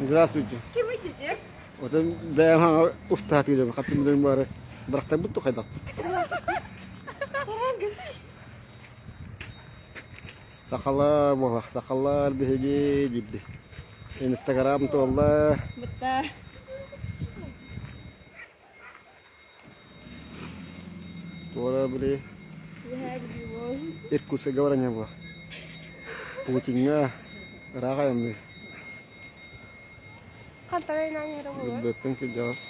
Здравствуйте. Ким идите? Отон бэйэм хаҥа устаатыы дьон хаттым дьон бары бырахтарбыт тухайдах. Сахалар буолах, сахалар биһиги диирди. Инстаграм туолла. Бытта. Туора били Иркутскайга баран буолла. Путиҥҥа ыраах айанныы. Хантан айнаан иһэрэ буолуо? Билбэппин кырдьаҕас.